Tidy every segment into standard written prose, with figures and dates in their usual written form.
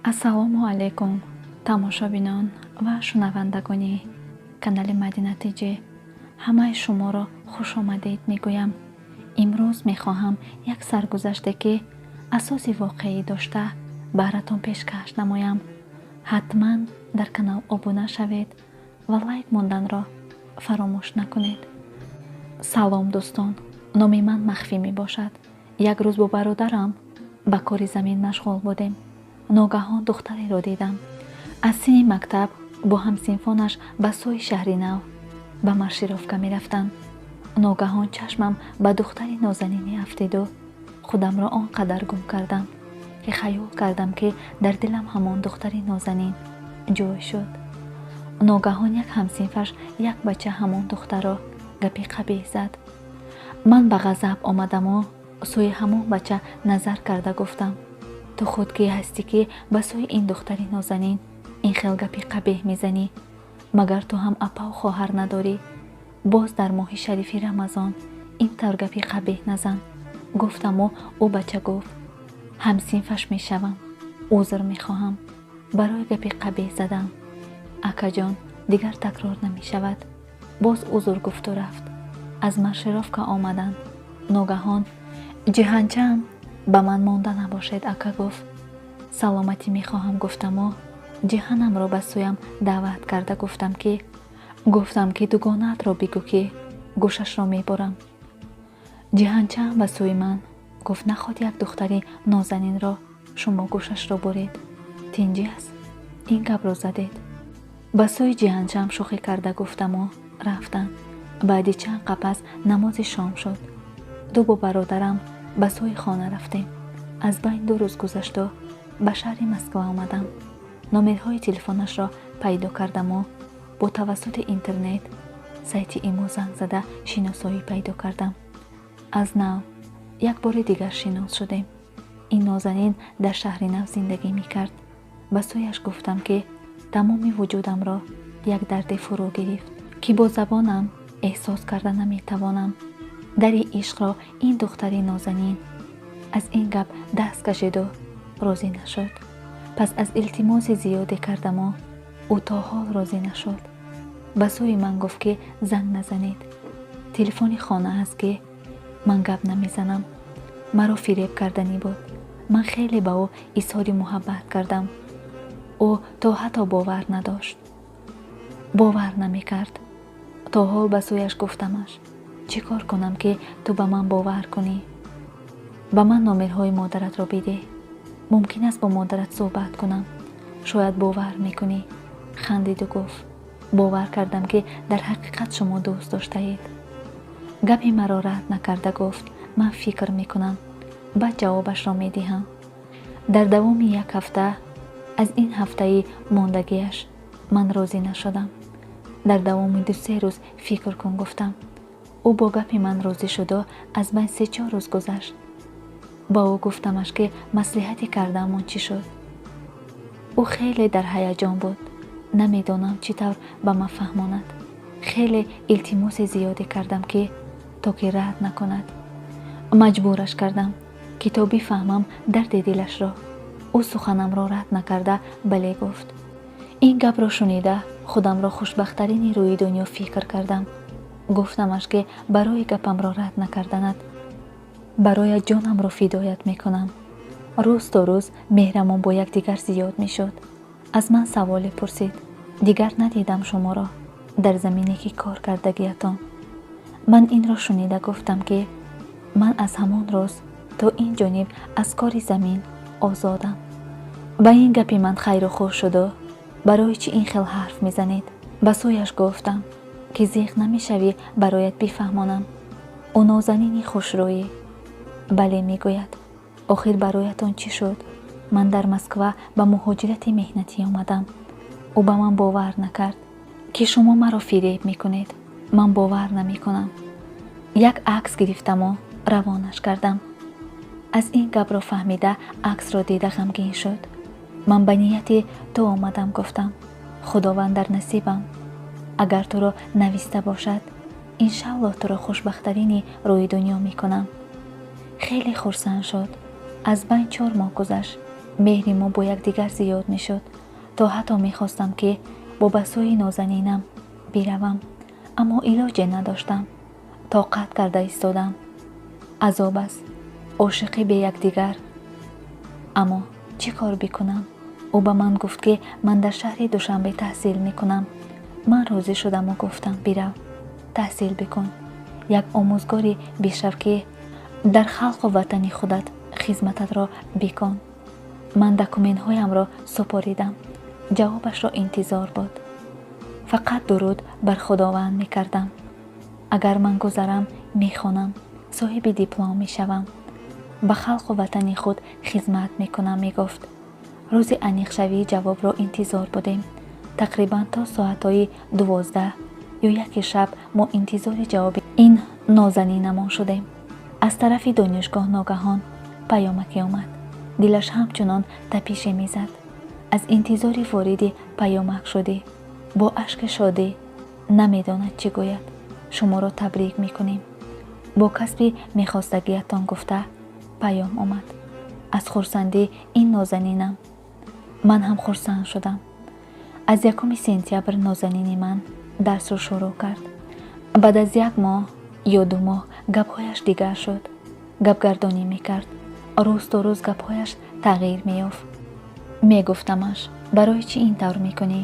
Ассалому алайкум, тамошобинон ва шунавандагони канали Мадина ТЖ. Ҳамаи шуморо хушомадед мегӯям. Имрӯз мехоҳам як саргузаште, ки асоси воқеӣ дошта, баҳратон пешкаш намоям. Ҳатман дар канал обуна шавед ва лайк монданро фаромӯш накунед. Салом, дӯстон, номи ман Махфӣ мебошад. Як рӯз бо бародарам ба кори замин машғул будем. Ногаҳон духтареро дидам. Аз синни мактаб бо ҳамсинфонаш ба сӯи шаҳри нав ба маршировка мерафтанд. Ногаҳон чашмам ба духтари нозанине афтиду худамро он қадар гум кардам, ки хаёл кардам, ки дар дилам ҳамон духтари нозанин ҷой шуд. Ногаҳон як ҳамсинфаш, як бача, ҳамон духтарро гапи қабеҳ зад. Ман ба ғазаб омадаму сӯи ҳамон бача назар карда гуфтам: «Ту худ кӣ ҳастӣ, ки ба сӯи ин духтари нозанин ин хел гапи қабеҳ мезанӣ? Магар ту ҳам апаву хоҳар надорӣ? Боз дар моҳи шарифи Рамазон ин тавр гапи қабеҳ назан», гуфтаму ӯ бача гуфт: «Ҳамсинфаш мешавам, узр мехоҳам барои гапи қабеҳ задан, акаҷон, дигар такрор намешавад». Боз узр гуфту рафт. Аз маршировка омаданд. Ногаҳон ҷиҳанчаам: «Ба ман монда набошед, ака», гуфт. «Саломатӣ мехоҳам», гуфтаму ҷиҳанамро ба сӯям даъват карда гуфтам, ки дугонаатро бигӯ, ки гӯшашро мебурам. Ҷиҳанчаам ба сӯи ман гуфт: «Наход як духтари нозанинро шумо гӯшашро буред? Тинҷӣ аст, ин гапро задед?» Ба сӯи ҷиҳанчаам шӯхӣ карда гуфтаму рафтанд. Баъди чанд қапас намози шом шуд. Ду бо бародарам ба сӯи хона рафтем. Аз байн 2 рӯз гузашту ба шаҳри Москва омадам. Номерҳои телефонашро пайдо кардаму бо тавассути интернет, сайти имо, занг зада шиносоӣ пайдо кардам. Аз нав як бори дигар шинос шудем. Ин нозанин дар шаҳри нав зиндагӣ мекард. Ба сӯяш гуфтам, ки тамоми вуҷудамро як дарде фурӯ гирифт, ки бо забонам эҳсос карда наметавонам. Дари ишқро ин духтари нозанин аз ин гап даст кашиду розӣ нашуд. Пас аз илтимоси зиёде кардаму ӯ то ҳол розӣ нашуд. Ба сӯи ман гуфт, ки занг назанед, телефони хона аст, ки ман гап намезанам. Маро фиреб карданӣ буд. Ман хеле ба ӯ изҳори муҳаббат кардам. Ӯ то ҳатто бовар надошт, бовар намекард. То ҳол ба сӯяш гуфтамаш: «Чӣ кор кунам, ки ту ба ман бовар кунӣ? Ба ман номерҳои модаратро бидеҳ, мумкин аст бо модарат суҳбат кунам, шояд бовар мекунӣ». Хандиду гуфт: «Бовар кардам, ки дар ҳақиқат шумо дӯст доштаед». Гапи маро рад накарда гуфт: «Ман фикр мекунам, баъд ҷавобашро медиҳам». Дар давоми як ҳафта аз ин ҳафтаи мондагиаш ман розӣ нашудам. Дар давоми 2-се рӯз фикр кун, гуфтам. Ӯ бо гапи ман розӣ шуду аз байн 3-4 рӯз гузашт. Ба ӯ гуфтамаш, ки маслиҳате кардаамон чӣ шуд? Ӯ хеле дар ҳаяҷон буд. Намедонам, чӣ тавр ба ман фаҳмонад. Хеле илтимоси зиёде кардам, ки то ки рад накунад. Маҷбураш кардам, ки то бифаҳмам дарди дилашро. Ӯ суханамро рад накарда бале гуфт. Ин гапро шунида, худамро хушбахттарини рӯи дунё фикр кардам. Гуфтамаш, ки барои гапамро рад накарданат бароят ҷонамро фидоят мекунам. Рӯз то рӯз меҳрамон бо якдигар зиёд мешуд. Аз ман саволе пурсид: «Дигар надидам шуморо дар замине, ки кор кардагиятон». Ман инро шунида гуфтам, ки ман аз ҳамон рӯз то ин ҷониб аз кори замин озодам. Ба ин гапи ман хайру хуш шуду: «Барои чӣ ин хел ҳарф мезанед?» Ба сӯяш гуфтам, ки зиқ намешавӣ, бароят бифаҳмонам. Ӯ нозанини хушрӯӣ бале мегӯяд. Охир бароятон чӣ шуд? Ман дар Москва ба муҳоҷирати меҳнатӣ омадам. Ӯ ба ман бовар накард, ки шумо маро фиреб мекунед. Ман бовар намекунам. Як акс гирифтаму равонаш кардам. Аз ин гапро фаҳмида, аксро дида ғамгин шуд. Ман ба нияти ту омадам, гуфтам. Худованд дар насибам агар туро нависта бошад, иншаллоҳ туро хушбахттарини рӯи дунё мекунам. Хеле хурсанд шуд. Аз байн 4 моҳ гузашт. Меҳри мо бо якдигар зиёд мешуд, то ҳатто мехостам, ки бо ба сӯи нозанинам биравам, аммо илоҷе надоштам. Тоқат карда истодам. Азоб аст ошиқӣ бе якдигар, аммо чӣ кор бикунам? Ӯ ба ман гуфт, ки ман дар шаҳри Душанбе таҳсил мекунам. Ман розӣ шудаму гуфтам: «Бирав, таҳсил бикун, як омӯзгоре бишав, ки дар халқу ватани худат хизмататро бикун». Ман документҳоямро супоридам, ҷавобашро интизор буд. Фақат дуруд бар Худованд мекардам. Агар ман гузарам, мехонам, соҳиби диплом мешавам, ба халқу ватани худ хизмат мекунам, мегуфт. Рӯзи аниқшавии ҷавобро интизор будем. Тақрибан то соатҳои 12 ё 1 шаб мо интизори ҷавоби ин нозанинамон шудем. Аз тарафи донишгоҳ ногаҳон паёмаке омад. Дилаш ҳамчунон тапише мезад. Аз интизори вориди паёмак шудӣ. Бо ашки шодӣ намедонад чӣ гӯяд. «Шуморо табрик мекунем бо касби мехостагиятон», гуфта паём омад. Аз хурсандӣ ин нозанинам, ман ҳам хурсанд шудам. Аз 1 сентябр нозанини ман дарсро шурӯъ кард. Баъд аз як моҳ ё 2 моҳ гапҳояш дигар шуд, гапгардонӣ мекард. Рӯз то рӯз гапҳояш тағйир меёфт. Мегуфтамаш: «Барои чӣ ин тавр мекунӣ?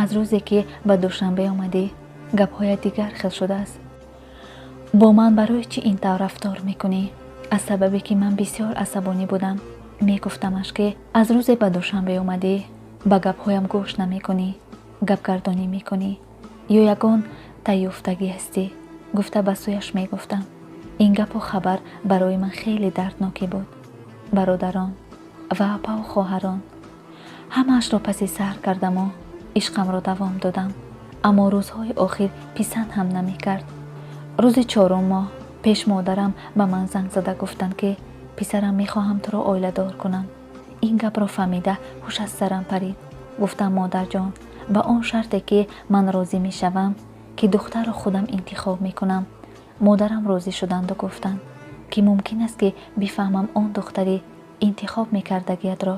Аз рӯзе ки ба Душанбе омадӣ, гапҳоят дигар хел шудааст. Бо ман барои чӣ ин тавр рафтор мекунӣ?» Аз сабабе ки ман бисёр асабонӣ будам, мегуфтамаш, ки аз рӯзе ба Душанбе омадӣ, ба гапҳоям гӯш намекунӣ, гапгардонӣ мекунӣ ё ягон тайёфтагӣ ҳастӣ, гуфта ба сӯяш мегуфтам. Ин гапу хабар барои ман хеле дарднокӣ буд. Бародарон ва апаву хоҳарон, ҳамаашро паси сар кардаму ишқамро давом додам, аммо рӯзҳои охир писанд ҳам намекард. Рӯзи чорум моҳ пеш модарам ба ман занг зада гуфтанд, ки писарам, мехоҳам туро оиладор кунам. Ин гапро фаҳмида, ҳуш аз сарам парид. Гуфтам: «Модарҷон, ба он шарте ки ман розӣ мешавам, ки духтарро худам интихоб мекунам». Модарам розӣ шуданду гуфтанд, ки мумкин аст, ки бифаҳмам он духтари интихоб мекардагиятро?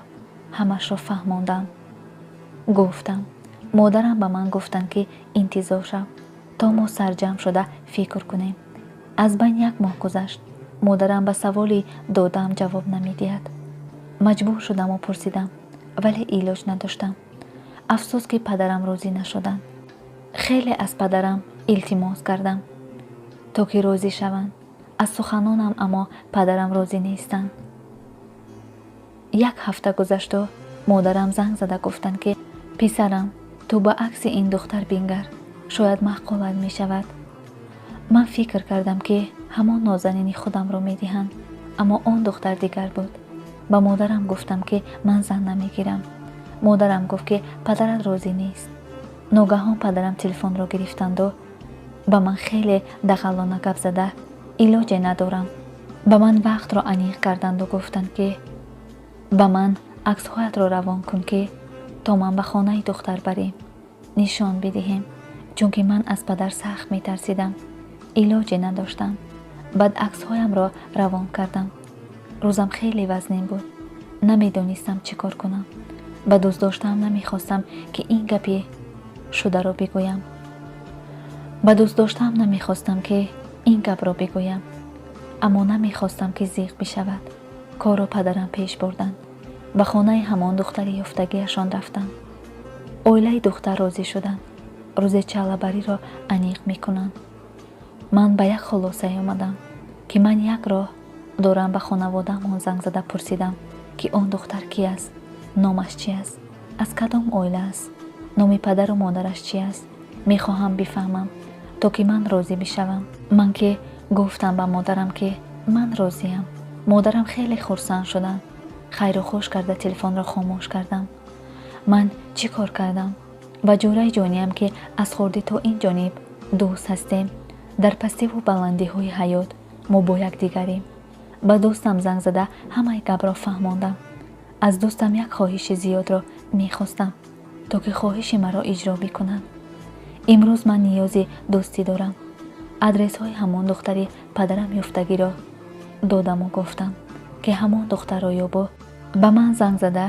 Ҳамашро фаҳмондам, гуфтам. Модарам ба ман гуфтанд, ки интизор шав, то мо сарҷамъ шуда фикр кунем. Аз байн як моҳ гузашт. Модарам ба саволи додаам ҷавоб намедиҳад. Маҷбур шудаму пурсидам, вале илоҷ надоштам. Афсӯс, ки падарам розӣ нашуданд. Хеле аз падарам илтимос кардам, то ки розӣ шаванд аз суханонам, аммо падарам розӣ нестанд. Як ҳафта гузашту модарам занг зада гуфтанд, ки писарам, ту ба акси ин духтар бингар, шояд маъқулат мешавад. Ман фикр кардам, ки ҳамон нозанини худамро медиҳанд, аммо он духтар дигар буд. Ба модарам гуфтам, ки ман зан намегирам. Модарам гуфт, ки падарат розӣ нест. Ногаҳон падарам телефонро гирифтанду ба ман хеле дағалона гап зада, илоҷе надорам. Ба ман вақтро аниқ карданду гуфтанд, ки ба ман аксҳоятро равон кун, ки то ман ба хонаи духтар барем, нишон бидиҳем. Чунки ман аз падар сахт метарсидам, илоҷе надоштам. Баъд аксҳоямро равон кардам. Рӯзам хеле вазнин буд, намедонистам чӣ кор кунам. Ба дӯстдоштаам намехостам, ки ин гапи шударо бигӯям. Ба дӯстдоштаам намехостам, ки ин гапро бигӯям, аммо намехостам, ки зиқ бишавад. Корро падарам пеш бурданд. Ба хонаи ҳамон духтари ёфтагиашон рафтанд. Оилаи духтар розӣ шуданд. Рӯзе чалабариро аниқ мекунанд. Ман ба як хулосае омадам, ки ман як роҳ дорам. Ба хонаводаамон занг зада пурсидам, ки он духтар ки аст, номаш чи аст, аз кадом оила аст, номи падару модараш чи аст. Мехоҳам бифаҳмам, то ки ман розӣ бишавам. Ман ки гуфтам ба модарам, ки ман розиям, модарам хеле хурсанд шуданд. Хайру хуш карда, телефонро хомӯш кардам. Ман чӣ кор кардам? Ба ҷӯраи ҷониям, ки аз хурдӣ то ин ҷониб дӯст ҳастем, дар пастиву баландиҳои ҳаёт мо бо якдигарем. Ба дӯстам занг зада, ҳамаи гапро фаҳмондам. Аз дӯстам як хоҳиши зиёдро мехостам, то ки хоҳиши маро иҷро бикунад. Имрӯз ман ниёзи дӯстӣ дорам. Адресҳои ҳамон духтари падарам ёфтагиро додаму гуфтам, ки ҳамон духтарро ёбу Ба ман занг зада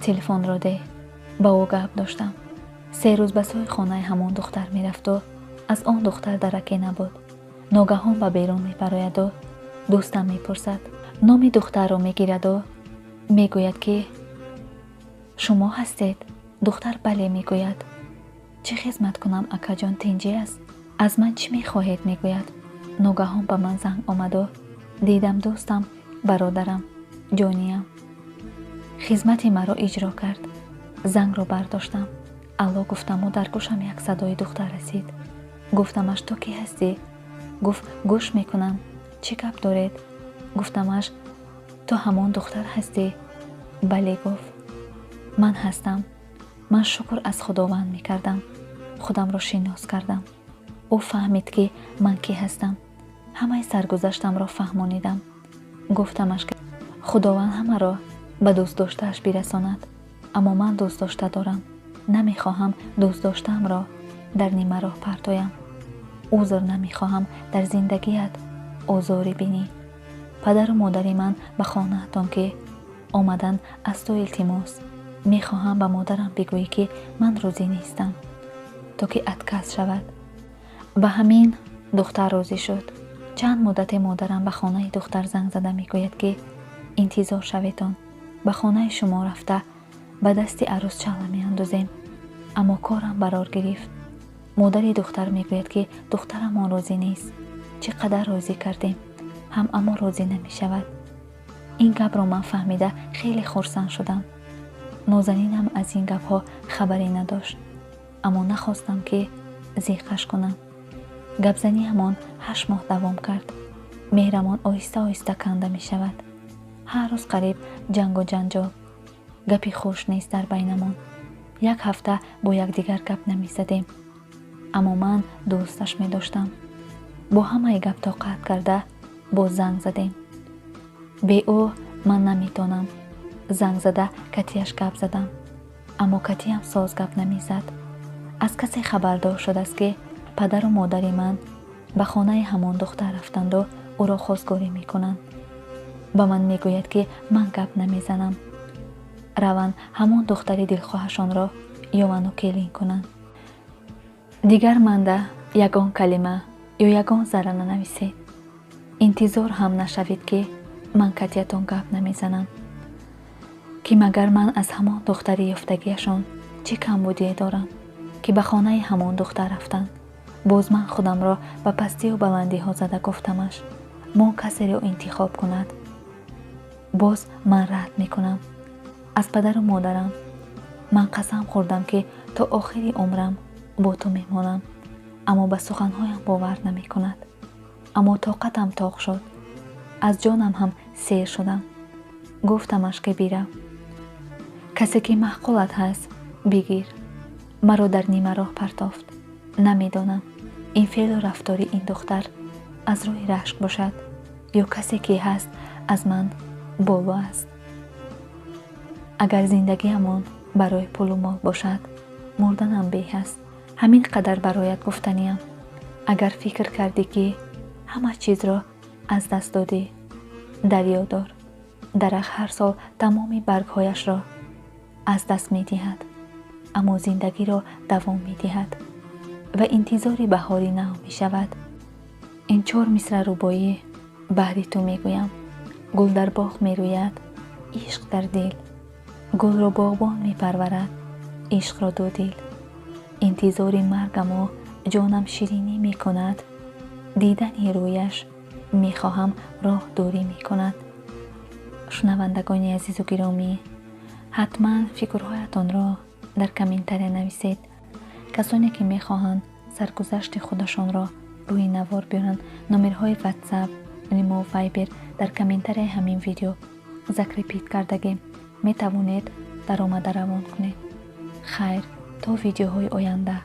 телефонро деҳ. Ба ӯ гап доштам. 3 рӯз ба сӯи хонаи ҳамон духтар мерафту аз он духтар дараке набуд. Ногаҳон ба берун мебарояду дӯстам мепурсад. Номи духтарро мегираду мегӯяд, ки шумо ҳастед? Духтар бале мегӯяд. Чӣ хизмат кунам, акаҷон, тинҷӣ аст? Аз ман чӣ мехоҳед? Мегӯяд. Ногаҳон ба ман занг омаду дидам дӯстам, бародарам, ҷониям. Хизмати маро иҷро кард. Зангро бардоштам. Алло гуфтаму дар гӯшам як садои духтар расид. Гуфтамаш, ту кӣ ҳастӣ? Гуфт, гӯш мекунам. Чӣ гап доред? Гуфтамаш, ту ҳамон духтар ҳастӣ? Бале, гуфт, ман ҳастам. Ман шукр аз Худованд мекардам. Худамро шинос кардам. Ӯ фаҳмид, ки ман кӣ ҳастам. Ҳамаи саргузаштамро фаҳмонидам. Гуфтамаш, ки Худованд ҳамаро ба дӯстдоштааш бирасонад, аммо ман дӯстдошта дорам. Намехоҳам дӯстдоштаамро дар нимароҳ партоям. Узр намехоҳам дар зиндагият озорӣ бинӣ. Падару модари ман ба хонаатон ки омадан, аз ту илтимос. Мехоҳам ба модарам бигӯӣ, ки ман розӣ нестам, то ки отказ шавад. Ба ҳамин духтар розӣ шуд. Чанд муддате модарам ба хонаи духтар занг зада мегӯяд, ки интизор шаветон, ба хонаи шумо рафта ба дасти арӯс чалла меандозем. Аммо корам барор гирифт. Модари духтар мегӯяд, ки духтарамон розӣ нест. Чӣ қадар розӣ кардем ҳам, аммо розӣ намешавад. Ин гапро ман фаҳмида хеле хурсанд шудам. Нозанинам аз ин гапҳо хабаре надошт, аммо нахостам, ки зиқаш кунам. Гапзаниамон 8 моҳ давом кард. Меҳрамон оҳиста оҳиста канда мешавад. Ҳар рӯз қариб ҷангу ҷанҷол. Гапи хуш нест дар байнамон. Як ҳафта бо якдигар гап намезадем. Аммо ман дӯсташ медоштам. Бо ҳамаи гап тоқат карда боз занг задем. Бе ӯ ман наметонам. Занг зада катияш гап задам. Аммо катиям соз гап намезад. Аз касе хабардор шудааст, ки падару модари ман ба хонаи ҳамон духтар рафтанду ӯро хостгорӣ мекунанд. Ба ман мегӯяд, ки ман гап намезанам. Раванд ҳамон духтари дилхоҳашонро ёвану келин кунанд. Дигар манда ягон калима ё ягон зарра нанависед. Интизор ҳам нашавед, ки ман катиятон гап намезанам. Ки магар ман аз ҳамон духтари ёфтагиашон чӣ камбудие дорам, ки ба хонаи ҳамон духтар рафтанд? Боз ман худамро ба пастию баландиҳо зада гуфтамаш, мо касеро интихоб кунад, боз ман рад мекунам. Аз падару модарам ман қасам хӯрдам, ки то охири умрам бо ту мемонам, аммо ба суханҳоям бовар намекунад. Аммо тоқатам тоқ шуд, аз ҷонам ҳам сер шудам. Гуфтамаш, ки бирав, касе ки маъқулат ҳаст, бигир. Маро дар нимароҳ партофт. Намедонам, ин феълу рафтори ин духтар аз рӯи рашк бошад ё касе ки ҳаст аз ман боло аст. Агар зиндагиамон барои пулу мол бошад, мурданам беҳ аст. Ҳамин қадар бароят гуфтаниям. Агар фикр кардӣ, ки ҳама чизро аз даст додӣ, дар ёд дор, дарахт ҳар сол тамоми баргҳояшро аз даст медиҳад, аммо зиндагиро давом медиҳад ва интизори баҳори нав мешавад. Ин чор мисра рубоӣ баҳри ту мегӯям. Гул дар боғ мерӯяд, ишқ дар дил. Гулро боғбон мепарварад, ишқро дудил. Интизори маргаму ҷонам ширинӣ мекунад, дидани рӯяш мехоҳам, роҳ дурӣ мекунад. Шунавандагони азизу гиромӣ, ҳатман фикрҳоятонро дар комментария нависед. Касоне ки мехоҳанд саргузашти худашонро рӯи навор биёранд, номерҳои WhatsApp, имо, Viber дар комментарияи ҳамин видео закрепить кардагем, метавонед даромада равон кунед. Хайр, то видеоҳои оянда.